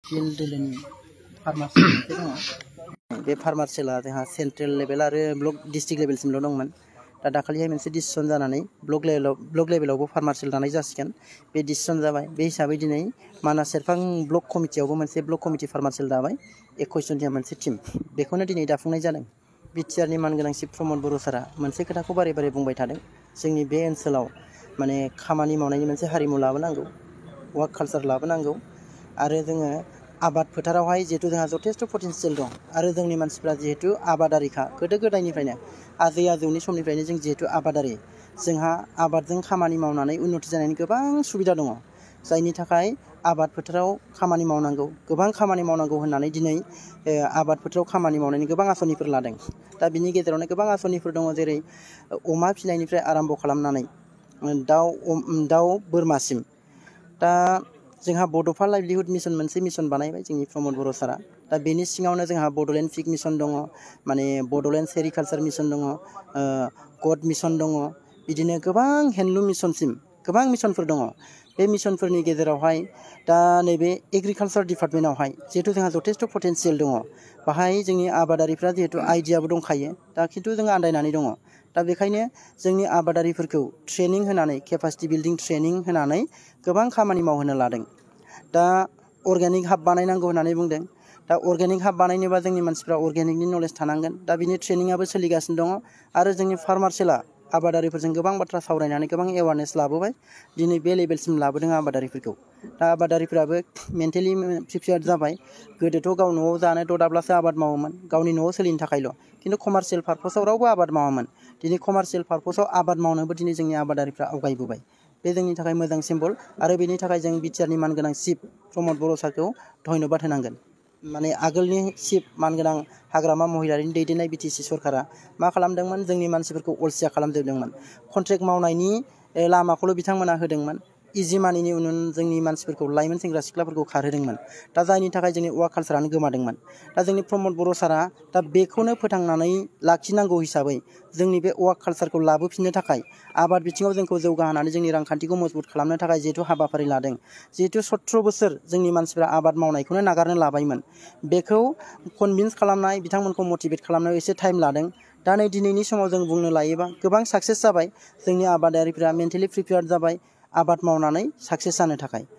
जिलदोलोनि pharmacy मोनसे दङ बे फार्मासिला जोंहा सेन्ट्रेल लेभेल आरो ब्लक डिस्ट्रिक्ट लेभेलसिमल' दंमोन दा दाखालिहाय मोनसे डिसिसन जानानै ब्लक लेभेलावबो फार्मासिल दानाय जासिगोन बे डिसिसन जाबाय बे हिसाबै दिनै मानास सेरफां ब्लक कमिटियावबो मोनसे ब्लक कमिटि फार्मासिल दाबाय 21 जनिया मोनसे टीम बेखौनो दिनै दाफुंनाय जादों बिटिआरनि मानगोनां चिफ प्रमद बर' सारा मोनसे खोथाखौ बारे बारे बुंबाय थादों जोंनि बे ओनसोलाव माने खामानि मावनायनि मोनसे हारिमु लाबोनांगौ वर्क कालचार लाबोनांगौ आरो जोङो आबाद फोथारावहाय जिहेतु जोंहा जथेस्थ' पटेनशियेल दं आरो जोंनि मानसिफ्रा जिहेतु आबादारिखा गोदो गोदायनिफ्रायनो आजै आजौनि समनिफ्रायनो जों जिहेतु आबादारि जोंहा आबादजों खामानि मावनानै उन्नति जानायनि गोबां सुबिदा दङ जायनि थाखाय आबाद फोथाराव खामानि मावनांगौ गोबां खामानि मावनांगौ होननानै दिनै आबाद फोथाराव खामानि मावनायनि गोबां आसनिफोर लादों दा बिनि गेजेरावनो गोबां आसनिफोर दङ जेरै अमा फिनायनिफ्राय आराम्भ खालामनानै दाउ बोरमासिम दा जोंहा बड'फा लाइभलिहुड मिशन मोनसे मिशन बानायबाय जोंनि प्रमद बर' सारा दा बेनि सिङावनो जोंहा बड'लेण्ड पिक मिशन दङ माने बड'लेण्ड सेरिकालचार मिशन दङ गड मिशन दङ बिदिनो गोबां हेन्दलुम मिशनसिम गोबां मिशनफोर दङ बे मिशनफोरनि गेजेरावहाय दा नैबे एग्रिकालचार डिपार्टमेन्टआवहाय जिहेतु जोंहा जथेस्थ' पटेनशियेल दङ बाहाय जोंनि आबादारिफ्रा जिहेतु आइडियाबो दंखायो दा खिन्थु जों आन्दायनानै दङ दा बेखायनो जोंनि आबादारिफोरखौ ट्रेनिं होनानै केपासिटि बिल्डिं ट्रेनिं होनानै गोबां खामानि मावहोनो लादों दा अर्गेनिक हाब बानायनांगौ होननानै बुंदों दा अर्गेनिक हाब बानायनोबा जोंनि मानसिफ्रा अर्गेनिकनि नलेज थानांगोन दा बिनि ट्रेनिंआबो सोलिगासिनो दङ आरो जोंनि फार्मार आबादारिफोरजों गोबां बाथ्रा सावरायनानै गोबां एवारनेस लाबोबाय दिनै बे लेभेलसिम लाबोदों आबादारिफोरखौ दा आबादारिफ्राबो मेन्टेलि प्रिपेयार्ड जाबाय गोदोथ' गाव न'आव जानो ददाब्लासो आबाद मावोमोन गावनि न'आव सोलिनो थाखायल' खिन्थु कमार्शियेल पार्पसाव रावबो आबाद मावामोन दिनै कमार्शियेल पार्पसाव आबाद मावनोबो दिनै जोंनि आबादारिफ्रा आवगायबोबाय बे जोंनि थाखाय मोजां सिम्बल आरो बेनि थाखाय जों बिटिआरनि मानगोनां चिफ प्रमद बर' सारखौ धन्यबाद होनांगोन माने आगोलनि चिफ मानगोनां हाग्रामा महिलारिनि दैदेननाय बिटिसि सरकारा मा खालामदोंमोन जोंनि मानसिफोरखौ अलसिया खालामजोबदोंमोन कन्ट्रेक्ट मावनायनि लामाखौल' बिथांमोना होदोंमोन इजि मानिनि उन जोंनि मानसिफोरखौ लाइमोन सेंग्रा सिख्लाफोरखौ खारहोदोंमोन दा जायनि थाखाय जोंनि वर्क कालचारानो गोमादोंमोन दा जोंनि प्रमद बर' सारा दा बेखौनो फोथांनानै लाखिनांगौ हिसाबै जोंनि बे वर्क कालचारखौ लाबोफिननो थाखाय आबाद बिथिङाव जोंखौ जौगाहोनानै जोंनि रांखान्थिखौ मजबुत खालामनो थाखाय जिहेतु हाबाफारि लादों जिहेतु 17 बोसोर जोंनि मानसिफ्रा आबाद मावनायखौनो नागारनो लाबायमोन बेखौ कनभिन्स खालामनाय बिथांमोनखौ मटिभेट खालामनायाव एसे टाइम लादों दा नै दिनैनि समाव जों बुंनो लायोबा गोबां साक्सेस जाबाय जोंनि आबादारिफ्रा मेन्टेलि प्रिपेयार्ड जाबाय आबाद मावनानै साक्सेस जानो थाखाय